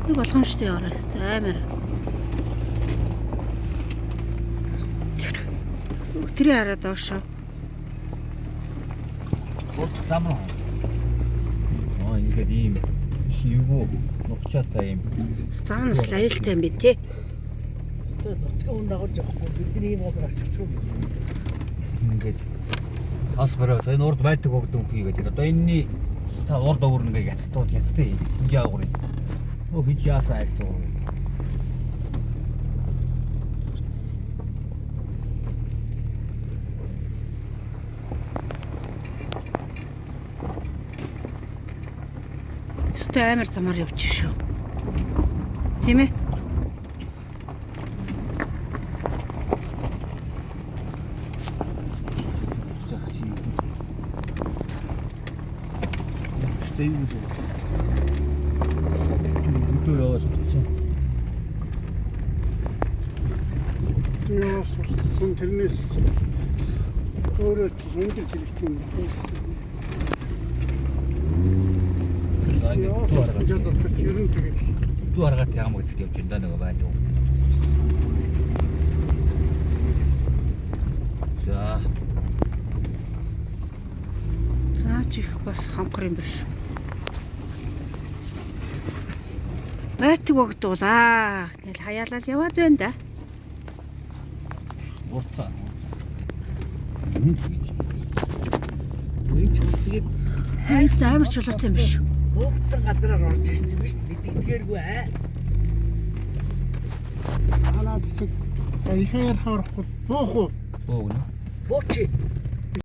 Нэг болгоомжтой яваарай хэвээр амар. Тэрийг хараад доошоо. Урд зам руу. Аа ингээд ийм их эвгүй нухчаатай юм. Зам нь бас аюултай юм би те. Тэгээ нутгийн хүн дагуулж явахгүй бидний ийм газар очих юм. Ингээд хас бариа энэ урд байдаг богд өнхий гэдэг. Одоо энэний та урд өвөр ингээд яттууд яттай юм. Хинж аагур юм. Өө хинж яасан айгтуу. Өстой амар замаар явж шүү. Тийм ээ? Зах чи. Өстой юу вэ? Өдөө яваад сурцсан. Яа сурцсан тэрнээс өөрөө ч өндөр хэрэгтэй юм байна. За Яа ингээд дүү сурцсан харгаад. жолооч ер нь тэгэл Дүү харгаад яам гэдэгт явж байна да нөгөө байдаг. За За чи их бас хонхор юм биш. Байтг богдуулаа. Тэгэл хаяалал яваад байна да. уртаа. Энд гэж. Энэ ч бас тэгээд Хайц амар чулуутай юм биш. буугдсан газараар орж ирсэн юм биш мэддэгдгээргүй аа. танаад чиг за их ярих орохгүй буух уу? Боо гэнэ. Буучи.